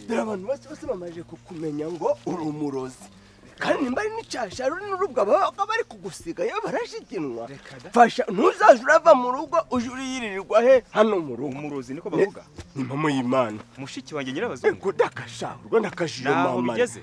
Dore abantu bose bose bamaze kukumenya ngo uri umurozi, kandi nimba ari n'icyasha ruri n'urubwa baba bari kugusiga iyo barashiginwa. Reka da. Fasha ntuzaje urava mu rugo uje uriyiririrwa he hano mu rugo. Umurozi niko bavuga? Ni impamo y'Imana. Mushiki wanjye Nyirabazungu? Ego, ndakasha urwo ndakashiye. Naho Mama. bigeze?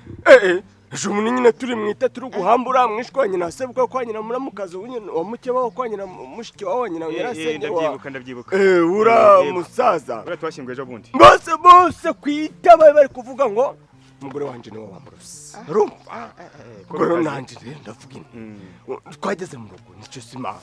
Ejo umuntu nyine turi mu ita turi guhambura mwishwa wa nyina sebukwe kwa nyina muramukazi wa mukeba wo kwa nyina mushiki wawe wa nyina nyirasenge wa Ndabyibuka, ndabyibuka. Ura Yego. musaza. Uriya twashyinguye ejo bundi. Bose bose kwita bari bari kuvuga ngo umugore wanje niwe wamurose, urumva? Ko Ubwo rero bikaze. nanje rero ndavuga inti twageze mu rugo nicyo sima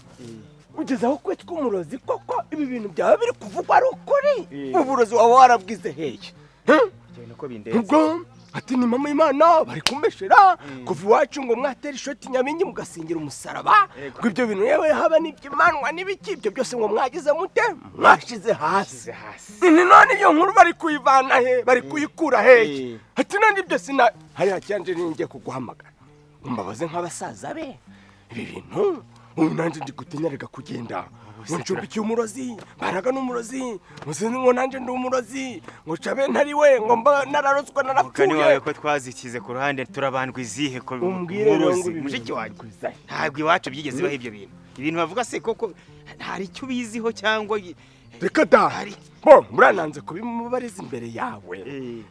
ugeze aho kwitwa umurozi koko, ibi bintu byaba biri kuvugwa ari ukuri? Uburozi waba warabwize hehe? Bitewe nuko bindenze. Ubwo ati ni mama Imana bari kumbeshera kuva iwacu ngo mwatera ishoti Nyabingi mugasingira umusaraba, ngo ibyo bintu yewe haba n'iby'imanwa n'ibiki, ibyo byose ngo mwagize mute, mwashize hasi. Shyize hasi. Ni none iyo nkuru bari kuyivana he, bari kuyikura hehe? Ati none ibyo sina hari hakiyanje ningiye kuguhamagara ngo mbabaze nk'abasaza be ibi bintu. Ubu nanjye ndi gutinyarega kugenda ngo ncumbikiye umurozi, mbaraga n'umurozi, ngo sinzi ngo nanjye ndi umurozi, ngo cabe ntari we, ngo mba nararozwe Mugani narapfuye. wawe ko twazikize ku ruhande, turabandwa izihe ko Umbwire rero ngo umurozi ibi mushiki bintu wanjye bikwiza he? Ntabwo iwacu byigeze bibaho ibyo bintu. Ibintu bavuga se koko hari icyo ubiziho cyangwa Reka da. Hari. Bo murananze kubimubariza imbere yawe.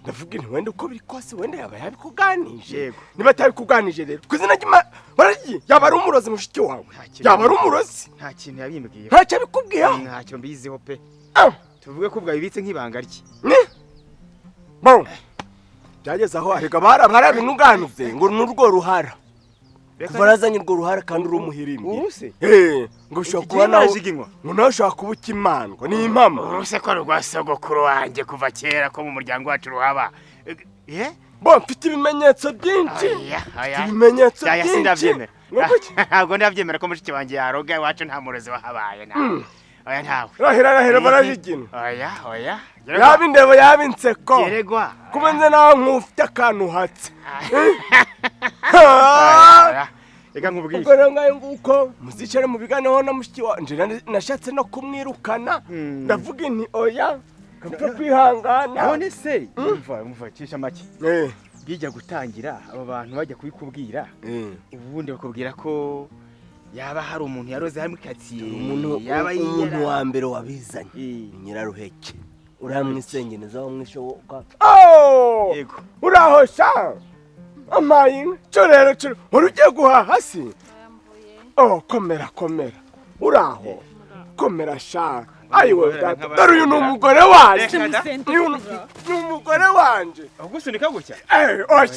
Ndavuga inti wenda uko biri kose wenda yaba yabikuganije. Niba atabikuganije rero, ku izina ry'Imana baragiye, yaba ari umurozi mushiki wawe? Nta kintu. Yaba ari umurozi? Nta kintu yabimbwiye. Ntacyo abikubwiyeho? Ntacyo mbiziho pe. Ah! Tuvuge ko bwabibitse nk'ibanga rye. Ni bo byageze aho arega barabinuganuze ngo ni urwo ruhara kuva arazanye urwo ruhara kandi uri umuhirimbi. Uruse? Ngo ushobora Iki kuba nawe barajiginywa? ngo nawe ushobora kuba ukimandwa, ni impamo. Uruse ko rwa sogokuru wanjye kuva kera, ko mu muryango wacu ruhaba? Eh? Bo mfite ibimenyetso byinshi. Oya, oya. Mfite ibimenyetso Oya, byinshi. Sindabyemera. Ngo kuki? Ntabwo ndabyemera ko mushiki wanjye yaroga. Iwacu nta murozi wahabaye, ntawe. Oya, ntawe. Rahera, rahera, barajigina. Oya, oya. Yaba indebo, yaba inseko. Geregwa. Kuba nze nawe nk'ufite akantu uhatse. Oya, oya. Reka nkubwire. Ubwo rero ngayo nguko muzicare mu biganeho na mushiki wanje. Nashatse no kumwirukana, ndavuga inti oya, kapfa kwihangana. None se umva, umva, cisha make. Bijya gutangira aba bantu bajya kubikubwira, ubundi bakubwira ko yaba hari umuntu yaroze hamwe katiye? Umuntu Yaba umuntu yara wa mbere wabizanye ni Nyiraruheke uriya mwisengeneza wo mwishoboka. Oh! Yego. Uraho sha, amaye inka cyo rero cyo wari ugiye guhaha si? Oh, komera, komera, uraho, komera sha. Ayiwe data, dore uyu ni umugore wanje. Reka da. Uyu ni umugore wanje. Ugusunika gutya? Oya,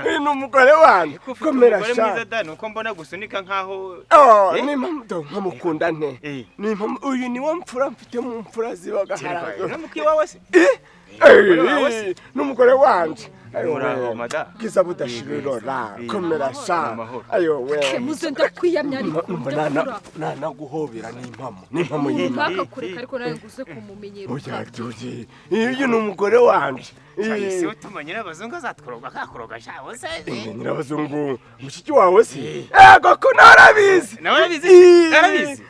uyu ni umugore wanje. Ko ufite Komera umugore sha. mwiza da, nuko mbona gusunika nkaho Oh, Eh? ni impamvu do nkamukunda nte. Eh. Ni impamvu uyu ni wo mfura mfite mu mfura zibaga harazo. Namuki wawe se? Umugore wawe se? N'umugore wanje. Ayo Muraho, we. mada. Bwiza budashira irora. Eh. Komera sha. Amahoro. Ayo we. Muze, ndakwiyamya ariko. Numva ndakura. Nanaguhobera, ni impamo. Ni impamo y'Imana. Ntakakureka ariko nawe ngo uze kumumenyera. Oya tuzi. Uyu ni umugore wanje. Si utuma Nyirabazungu azatworoga akakuroga sha se? Nyirabazungu mushiki wawe si? Ego ko narabizi. Nawe arabizi? Arabizi?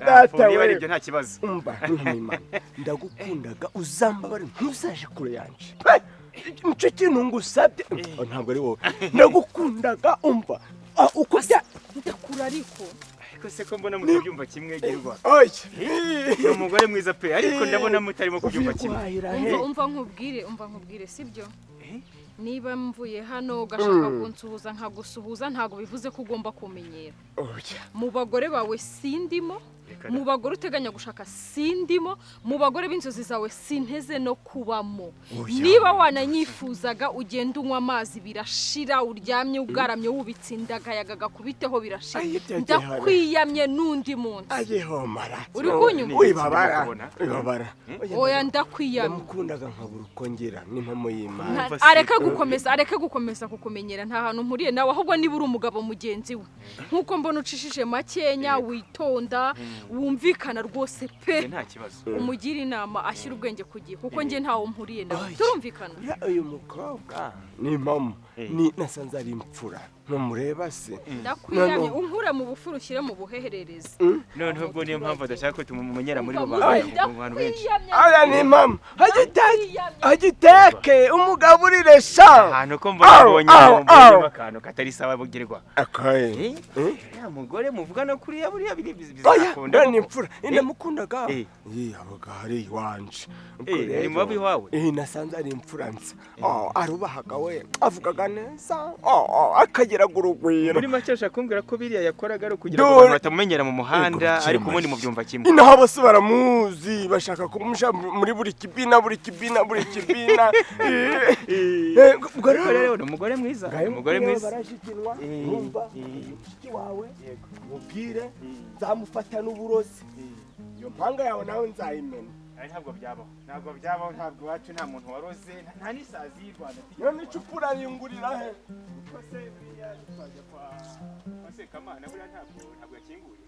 Data Niba ari we. ibyo nta kibazo. Umva, Imana ndagukundaga, uzambabare ntuzaje kure yanje pe, nicyo kintu ngusabye. Oh, ntabwo ari wowe, ndagukundaga. Umva, uko bya Ndakura ariko. Ariko se ko mbona mutabyumva kimwe, girwa? Oya. Ni umugore mwiza pe, ariko ndabona mutarimo kubyumva kimwe. Guhahira he? Umva, umva nkubwire, umva nkubwire, sibyo? Niba mvuye hano ugashaka kunsuhuza nkagusuhuza, ntabwo bivuze ko ugomba kumenyera. Oya. Mu bagore bawe sindimo. Reka da. Mu bagore uteganya gushaka sindimo. Mu bagore b'inzozi zawe sinteze no kubamo. Oya. Niba wananyifuzaga, ugenda unywa amazi birashira, uryamye ugaramye wubitse inda, akayaga gakubiteho birashira. Ayi, ibyo Ndakwiyamye n'undi munsi. Ayeho mara. Uri kunyumva? Wibabara. Kubona. Wibabara. Oya, ndakwiyamye. Ndamukundaga nkabura uko ngira, ni impamo y'Imana. Areke gukomeza, areke gukomeza kukumenyera. Nta hantu mpuriye nawe. Ahubwo niba uri umugabo mugenzi we, nk'uko mbona ucishije makenya, witonda, wumvikana rwose pe, Nta kibazo. umugira inama ashyira ubwenge ku gihe, kuko njye ntawo mpuriye nawe. Oya. Turumvikana? Ya, uyu mukobwa ni impamo. Ni nasanze ari imfura. Numureba se. Ndakwiyamye, unkure mu bufuru ushyire mu buhehererezi. Noneho ubwo niyo mpamvu adashaka ko tumumenyera muri bo Umva, bantu, mu bantu benshi. ndakwiyamye. Aya ni mama. Ndakwiyamye. Agiteke umugaburire sha. Ahantu ko mbona Au, mbonye au, au. mbonyemo akantu katari sawa bugerwa. Akaye. Eh, ya mugore muvugana kuriya buriya biri Oya, bizakunda. ni imfura. Inamukundaga. Eh. Yabaga hari iwanje. Ubwo Eh, rero, ni mubi iwawe? Nasanze ari imfura nsa. Oh, arubahaga we. Avugaga neza. Oh, akagiraga urugwiro. Muri make ashaka kumbwira ko biriya yakoraga ari ukugira ngo Dore- abantu batamumenyera mu muhanda, Yego, ariko ubundi Kirima. mubyumva kimwe. Inaha bose baramuzi, bashaka kumusha muri buri kibina, buri kibina, buri kibina. Ubwo Ariko rero rero ni umugore mwiza, ngayo umugore mubwire mwiza. barashikinwa, Eh, numva eh. mushiki wawe mubwire nzamufata n'uburozi, iyo mpanga yawe nawe nzayimena. Ari ntabwo byabaho, ntabwo byabaho, ntabwo iwacu nta muntu waroze, nta n'isazi y'u Rwanda. None icupa uraringurira he? Kuko se buriya twajya kwa Sekamana, buriya ntabwo yakinguye.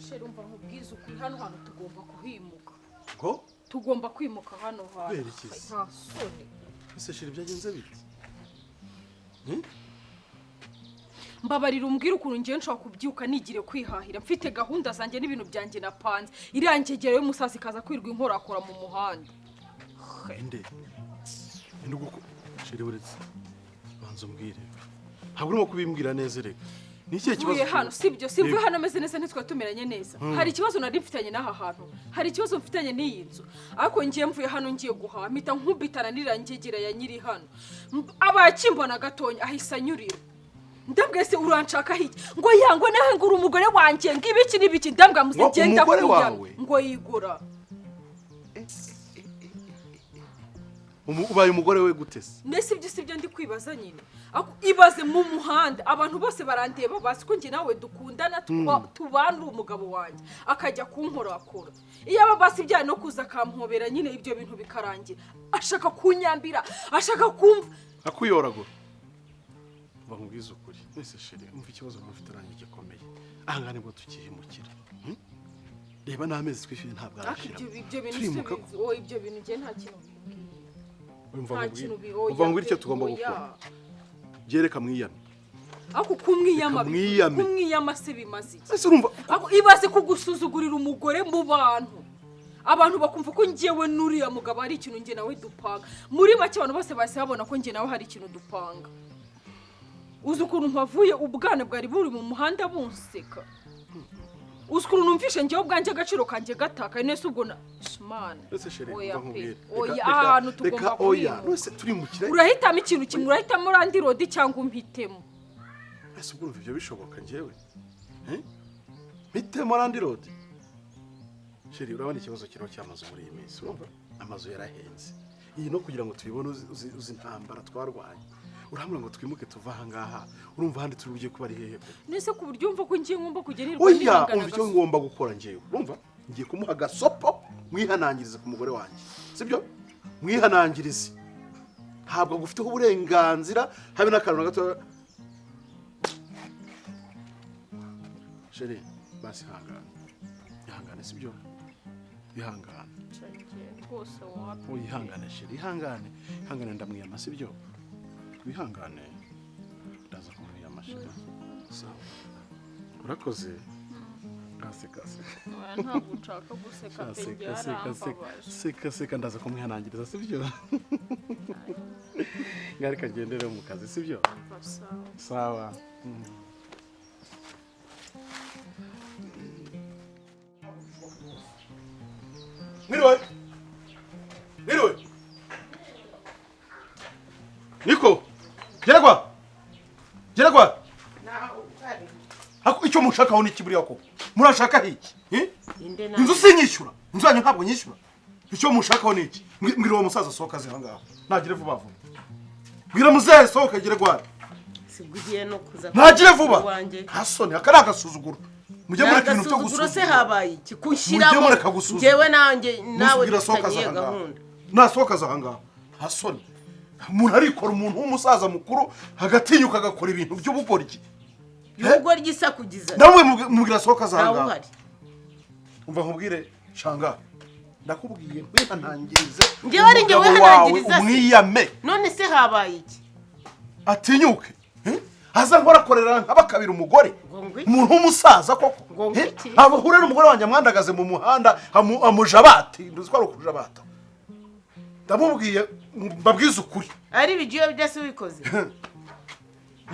Chéri, umva nkubwize ukuri, hano hantu tugomba kuhimuka. Ngo? Tugomba kwimuka hano hantu. Kubera iki se? Nta soni. Ese chéri, byagenze bite? Mbabarira umbwire ukuntu ngiye nshobora kubyuka nigire kwihahira, mfite gahunda zanjye n'ibintu byanjye napanze, iriya ngegera y'umusaza ikaza kwirwa inkorakora mu muhanda. Inde inde uguko? Chéri, uretse banza umbwire, ntabwo urimo kubimbwira neza. Reka, ni ikihe kibazo? Mvuye hano sibyo? Simvuye Yego. hano ameze neza, ntitwari tumeranye neza. Hari ikibazo nari mfitanye n'aha hantu, hari ikibazo mfitanye n'iyi nzu, ariko ngiye mvuye hano ngiye guhaha, mpita nkubitana n'iriya ngegera ya nyiri hano. Abaye akimbona gatonya ahise anyurira. Ndabwiye se uranshaka iki? Ngo yangwe nawe, ngo uri umugore wanjye, ngo ibiki n'ibiki. Ndambwira muze Ngo genda umugore kwiyama. wawe? Ngo yigura. Ubaye umugore we gute se? Nese ibyo sibyo ndi kwibaza nyine? Ibaze mu muhanda abantu bose barandeba, bazi ko njye nawe dukundana, tubana, uri umugabo wanjye, akajya kunkorakora. Iyo aba basi ibyaye no kuza akampobera nyine, ibyo bintu bikarangira. Ashaka kunyambira, ashaka kumva. Akuyoragura. Mva nkubwize ukuri mwese, chéri, umva, ikibazo mufite nanjye gikomeye ahangaha nibwo tukihimukira. Reba n'amezi twishyuye ntabwo Ariko arashira. ibyo bintu si Turimuka. oh, ibyo bintu njye nta kintu bimbwiye. Umva Nta nkubwire. kintu oya Umva nkubwire icyo pe, tugomba oya. gukora. Byereka mwiyame. Ariko kumwiyama Reka mwiyame. Kumwiyama se bimaze iki? Ese urumva? Ako ibaze kugusuzugurira umugore mu bantu, abantu bakumva ko njyewe n'uriya mugabo hari ikintu njye nawe dupanga. Muri make abantu bose bahise babona ko njye nawe hari ikintu dupanga. Uzi ukuntu mpavuye ubwana bwari buri mu muhanda bunseka? Uzi ukuntu numvishe njyewe ubwanjye agaciro kanjye gatakaye? Nese ubwo na shimana. Ese chéri, Oya umva pe nkubwire. oya, Reka- ahantu tugomba Reka, oya. kwimuka. Nose turimukira? Urahitamo ikintu kimwe, urahitamo landlord cyangwa umpitemo. Ese ubwo urumva ibyo bishoboka njyewe? Eh? Mpitemo landlord? Chéri, urabona ikibazo kiriho cy'amazu muri iyi minsi, urumva amazu yarahenze. Iyi no kugira ngo tuyibone, uzi intambara twarwanye. Urambwira ngo twimuke tuve aha ngaha, urumva ahandi turi bugiye kuba ari hehe pe? Nese ku buryo wumva ko ngiye ngomba kujya nirwa Oya. nihangana? Umva icyo ngomba gukora njyewe, urumva ngiye kumuha agasopo, mwihanangirize ku mugore wanjye, sibyo? Mwihanangirize, ntabwo agufiteho uburenganzira habe n'akantu na gato. Chéri, basi ihangane, ihangane, sibyo? Ihangane. Rwose wapi. Wihangane chéri, ihangane, ihangane, ndamwiyama, sibyo? Wihangane, ndaza kumwiyama, chéri. Sawa, urakoze. Seka, seka. Oya, ntabwo nshaka guseka pe. Njye Seka, seka, seka. yarambabaje. Seka, seka, ndaza kumwihanangiriza, sibyo? Ngarika ngendere mu kazi, sibyo? Umva, sawa. Sawa. Mwiriwe, mwiriwe. Niko geregwa, geregwa. Ako icyo mushakaho ni iki buriya? Koko murashaka iki? Eh? Inde na Inzu sinyishyura, inzu yanyu ntabwo nyishyura. Icyo mushakaho ni iki? Mbwira uwo musaza asohoka aze ahangaha, nagire vuba vuba. Bwira muzehe sohoka, geregwa. Sibwo ugiye no kuza Ntagire vuba. iwanjye? Nta soni, aka ni agasuzuguro. Mujye mureka ibintu byo Agasuzuguro se? gusuzugura. Habaye iki kunshyiramo? Mujye mureka gusuzugura. Njyewe nanjye nawe Muzubwira asohoka aza dufitanye ahangaha. gahunda. Nasohoka aza ahangaha. Nta soni, umuntu arikora, umuntu w'umusaza mukuru agatinyuka agakora ibintu by'ubugoryi. Ubwo ryisa kugiza. Nawe mubwira asohoka aza Ntawe ahangaha. uhari. Umva nkubwire, shanga. Ndakubwiye nkwihanangirize. Njyewe ari njye Umugabo wawe wihanangiriza se? umwiyame. None se habaye iki? Atinyuke, eh? Aza nkorakorera nka bakabira umugore. Ngo ngwiki? Umuntu w'umusaza koko. Ngo ngwiki? Eh? Abahure n'umugore wanjye amwandagaze mu muhanda, amujabate, nduzi ko ari ukujabata. Ndamubwiye, mbabwize ukuri. Ari ibigiyo byose ubikoze.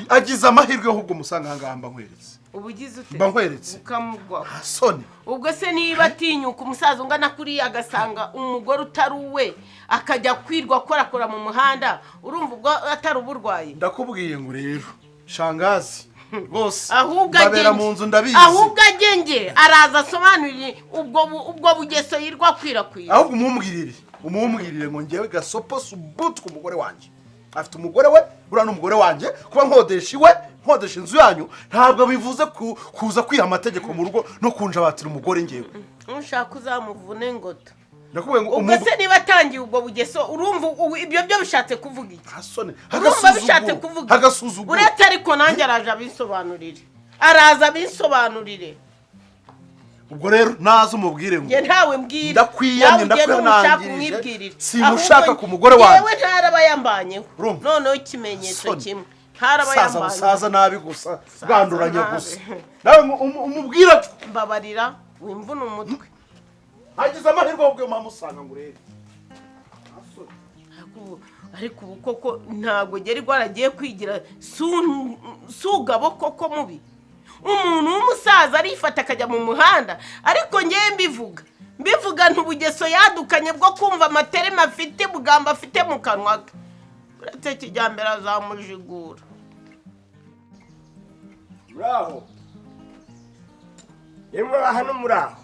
Agize amahirwe ahubwo musanga aha ngaha mba nkweretse. Ubugize ute? Mba nkweretse. Ukamugwaho. Nta soni. Ubwo se niba atinyuka umusaza ungana kuriya agasanga umugore utari uwe akajya kwirwa akorakora mu muhanda, urumva ubwo atari uburwayi? Ndakubwiye ngo rero shangazi rwose, Ahubwo mbabera agenge mu nzu ndabizi. Ahubwo agenge araza asobanurire ubwo bugeso yirwa akwirakwiza. Ahubwo umubwirire ngo ngewe gasopo subutwe umugore wanjye afite umugore we, uriya ni umugore wanjye. Kuba nkodesha iwe, nkodesha inzu yanyu, ntabwo bivuze kuza kwiha amategeko mu rugo no kunjabatira umugore ngewe. Nushaka uzamuvune ingoto. Ndakubwiye ngo Ubwo se niba atangiye ubwo bugeso, urumva ibyo byo bishatse kuvuga iki? Nta soni. Urumva bishatse kuvuga iki? Agasuzuguro. Uretse ariko nanjye araje abisobanurire, araza abisobanurire. Ubwo rero naza umubwire ngo Njye ntawe mbwira. Ndakwiyamye, Nawe ugende umushake ndakwihanangirije, umwibwirire. simushaka Ahubwo ku mugore wanjye. Njyewe ntaraba yambanyeho. Urumva? Noneho ikimenyetso Soni. kimwe, ntaraba Saza yambanyeho. busaza nabi gusa, bwanduranya nabi. gusa. Nawe umubwire. Mbabarira wimvuna umutwe. Agize amahirwe ahubwo mpamusanga ngo urebe. Ariko ubu koko ntabwo geri rwaragiye kwigira sugabo koko mubi. Umuntu w'umusaza arifata akajya mu muhanda. Ariko ngewe mbivuga ntubugeso yadukanye bwo kumva amaterema afite, bugamba afite mu kanwa ke. Uretse kijyambere azamujigura. Muraho yemwe, hano muraho,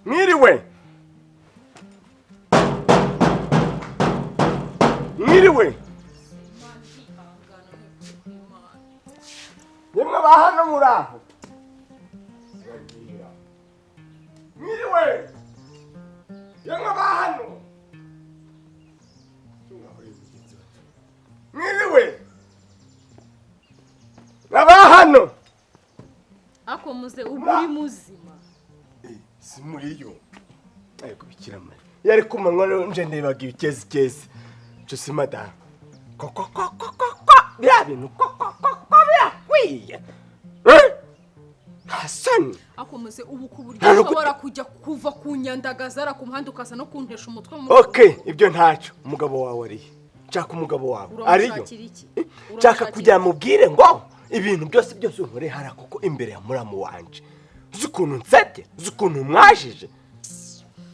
mwiriwe, mwiriwe yemwe ba hano, muraho, mwiriwe yemwe ba hano, mwiriwe aba hano. Ako muze, ubu uri muzima? Si muri yo ariko bikira Mariya yari ku manywa rero nje ndebaga ibikezi kezi cyo si madamu koko koko koko biriya bintu koko koko birakwiye. Eh? Nta soni. Ako muze, ubu ku buryo Nta no ushobora kujya kuva ku nyandagazara ku muhanda ukaza no kuntesha umutwe mu Okay, ibyo ntacyo. Umugabo wawe arihe? Nshaka umugabo wawe ariyo. Uramushakira iki? Nshaka Uramushakira kugira iki? mubwire ngo ibintu byose byose unkore hara kuko imbere ya muramu wanje uzi ukuntu nsebye, uzi ukuntu mwajije,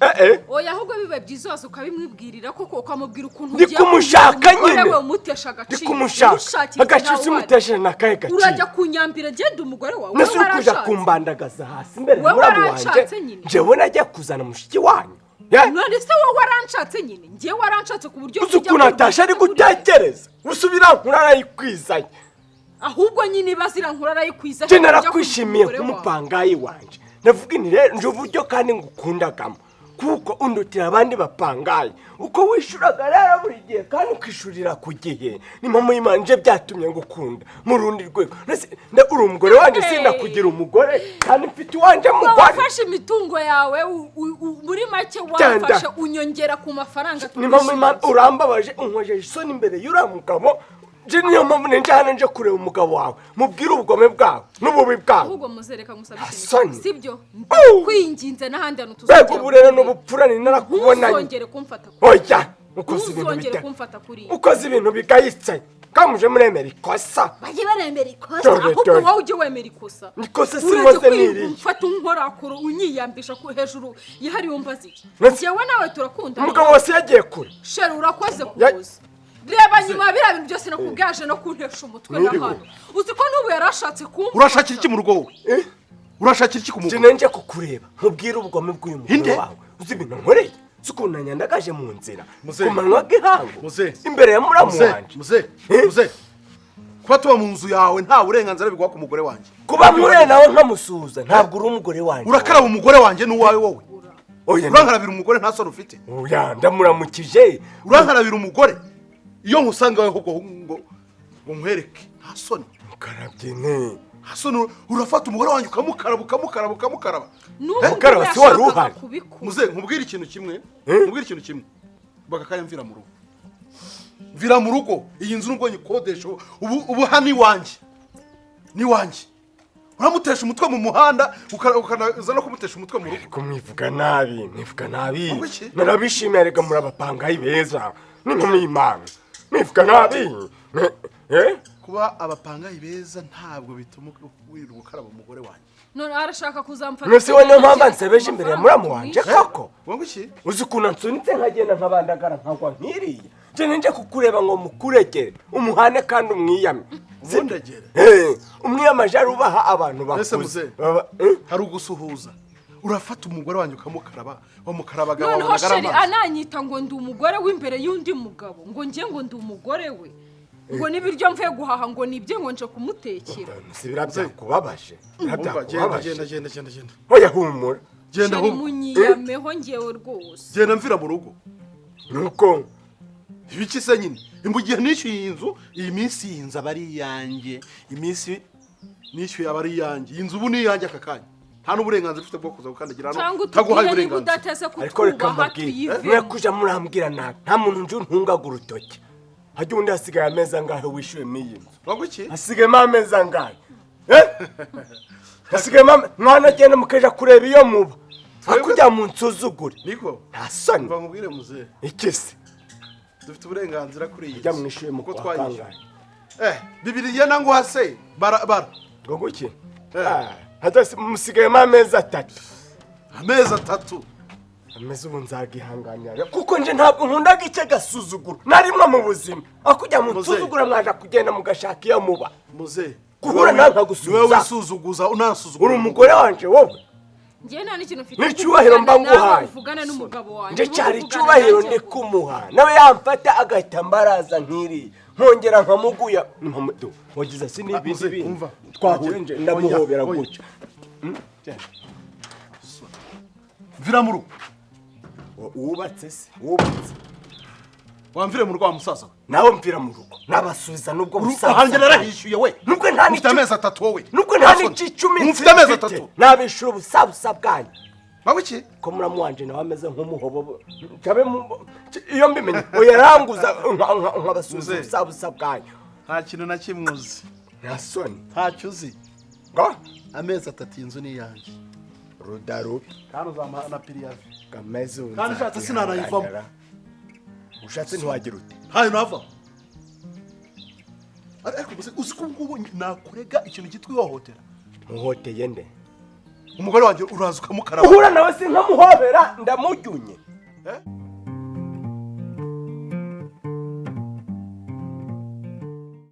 eh eh. Oya, ahubwo biba byiza waza ukabimwibwirira koko, ukamubwira ukuntu Ndi ugiye kumushaka kumenya umugore nyine. we umutesha Ndi agaciro. kumushaka. Umushakira Agaciro ntawe uhari. simutesheje ni akahe gaciro? Urajya kunyambira genda umugore wawe. Nese Wowe uri kuja waranshatse. kumbandagaza hasi imbere ya Wowe muramu wanje? waranshatse nyine. Njyewe najya kuzana mushiki wanyu. Eh? None se wowe waranshatse nyine, njyewe waranshatse ku buryo Uzi ujya ukuntu atashe ari kuriya? gutekereza usubira nkurarayikwizaye. Ahubwo nyine bazira nkura arayikwiza. Nje narakwishimiye nk'umupangayi wanje, ndavuga nti rero nje uburyo kandi ngukundagamo kuko undutira abandi bapangayi uko wishuraga rero buri gihe kandi ukishurira ku gihe, ni mpamvu y'Imana nje byatumye ngukunda mu rundi rwego. Nese uri umugore wanjye, Hey! sindakugira umugore kandi mfite uwanje mugore. Wafashe imitungo yawe muri make Genda. wafashe unyongera ku mafaranga Ni mpamvu y'Imana twishyura. urambabaje, unkojeje isoni imbere y'uriya mugabo. Nje niyo mpamvu ninje hano nje kureba umugabo wawe mubwire ubugome bwawe n'ububi bwawe. Ahubwo muzereka ngusabe ikintu Hasani. kimwe, sibyo? Oh! Kwinginze n'ahandi hantu Mbega tuzongera ubu rero guhurira. n'ubupfura ni narakubonanye. Ntuzongere kumfata kuri Oya, ukoze ibintu Ntuzongere bita kumfata kuri ukoze ibintu bigayitse kamuje muremera ikosa. Bajye baremera ikosa. Dore, Ahubwo dore. wowe ujye wemera ikosa. Ikosa Uretse sinkoze kwirirwa niriye. umfata unkorakora unyiyambisha ku hejuru yihariye umbaza iki? Ndetse- Njyewe nawe turakundana. Umugabo wose yagiye kure. Sheri, urakoze kuza. Reba nyuma ya biriya bintu byose nakubwaje no kuntesha umutwe na Mwiriwe. hano, uzi ko n'ubu yarashatse kumfata. Urashakira iki mu rugo wowe? Urashakira iki ku Nje mugore? nje kukureba nkubwire ubugome bw'uyu mugore Inde? wawe. Uzi ibintu nkoreye? Uzi ukuntu nanyandagaje mu nzira Muzehe. ku manywa y'ihangu Muzehe. imbere ya muramu Muze, wanje? muze, Eh? muze. Kuba tuba mu nzu yawe nta burenganzira biguha ku mugore wanjye. Kuba mpuriye nawe nkamusuhuza ntabwo uri umugore wanjye. Urakaraba umugore wanjye n'uwawe wowe? Oya. Urankarabira umugore nta soni ufite? Oya, ndamuramukije. Urankarabira umugore iyo nkusanga wowe ahubwo ngo nkwereke nta soni. Mukarabye ne. Hasoni, urafata umugore wanjye ukamukaraba, ukamukaraba, ukamukaraba. N'ubu Mukaraba ngubu si wari yashakaga uhari? kubikora. Muze, nkubwire ikintu kimwe, nkubwire ikintu kimwe. Bakakanya mvira mu rugo, mvira mu rugo. Iyi nzu nubwo nyikodesha ubu hano iwanjye niwanjye. Uramutesha umutwe mu muhanda, ukanaza no kumutesha umutwe mu rugo. Ariko mwivuga nabi, mwivuga nabi. Ngo iki? Narabishimiye rega, muri abapangayi beza n'inkumi y'Imana. Mwivuga nabi. Eh? Kuba abapangayi beza ntabwo bituma wirirwa ukaraba umugore wanjye. None arashaka kuzamfata. Mwese we, niyo mpamvu ansebeje imbere ya muramu wanje koko? Ngo iki? Uzi ukuntu ansunitse nkagenda nkabandagara nkagwa nkiriya? Nje ninje kukureba ngo mukuregere, umuhane kandi umwiyame. Umundegere? Eh, umwiyamaje arubaha abantu Mbese bakuze. muze, Eh? hari ugusuhuza. Urafata umugore wanjye ukamukaraba, wamukarabaga Noneho wabonaga ari chéri amazi. ananyita ngo ndi umugore w'imbere y'undi mugabo, ngo njye ngo ndi umugore we, ngo n'ibiryo mvuye guhaha ngo nibye, ngo nje kumutekera. Si biriya byakubabaje? Biriya Umva, genda. byakubabaje? Genda, genda, genda, genda. Oya, humura. Genda. Chéri, Ahubwo munyiyameho ngewe rwose. Genda, mvira mu rugo. Nuko Ibiki se nyine? Mu gihe nishyuye iyi nzu, iyi minsi iyi nzu aba ari iyanjye. Iminsi nishyuye aba ari iyanjye. Iyi nzu ubu ni iyanjye aka kanya. Nta n'uburenganzira ufite bwo kuza gukandagira hano Cyangwa ntaguhaye utubwire niba uburenganzira. udateze Ariko reka kutwubaha, mbabwire, mwe tuyivemo. kuja murambwira nabi. Nta muntu nje untungaga urutoki. Hajya ubundi hasigaye amezi angahe wishyuyemo iyi nzu? Ngo iki? Hasigayemo amezi angahe? Eh? Hasigayemo mwana, genda mukaja kureba iyo muba hakurya mu nsuzugure. Niko. Nta soni. Mva nkubwire, muzehe. Iki se? Dufite uburenganzira kuri iyi Ujya nzu mwishyuye mu kuko kwa twayishyuye. kangahe? Bibiri na nguha se, bara bara. Ngo guki? Eh. Ah, musigayemo amezi 3. Amezi 3. Ameze ubu nzagihanganira kuko nje ntabwo nkundaga icyo gasuzuguro na rimwe mu buzima. Aho kujya mu Muzehe. nsuzugura, mwaja kugenda mugashaka iyo muba. Muzehe. Guhura nawe nkagusubiza. Niwe wisuzuguza, unasuzugura. Uri umugore wanje wowe? Njyewe nta n'ikintu mfite N'icyubahiro mba kuvugana nawe, nguhaye. uvugana n'umugabo wanjye. Nje Ubu cyari uvugana icyubahiro nanjye ndi kumuha, nawe yamfata agahita mbaraza nk'iriya, nkongera nkamuguya. Wagize si n'ibindi Muzehe, bindi umva. twahuye nje ndamuhobera Oya, oya. gutya. Mvira mu rugo. Wubatse se? Wubatse? Wamvire mu rugo wa musaza we. Nawe mvira mu rugo, nabasubiza nubwo busaza. Ahanjye narahishyuye we. Nubwo nta Mufite amezi 3 wowe. Nubwo nta n'icumi Mufite amezi mfite, 3. nabishura ubusabusa bwanyu. Bawe iki? Ko muramu wanje nawe ameze nk'umuhobo ncabe iyo mbimenye uyaranguza nkabasubiza Muzehe. ubusabusa bwanyu. Nta kintu na kimwe uzi. Nta soni. Ntacyo uzi. Ngo Amezi 3 iyi nzu ni iyanjye. Rudarubi. Kandi uzampa na préavis. Kameze ubu. Kandi ushatse sinanayivamo. Nzakihanganira. Ushatse ntiwagira ute? Ntayo nava. Ariko muze, uzi ko ubu ngubu nakurega ikintu cyitwa ihohotera? Muhoteye nde? Umugore wanjye uraza ukamukaraba. Uhura nawe sinkamuhobera, ndamujyunye. Eh?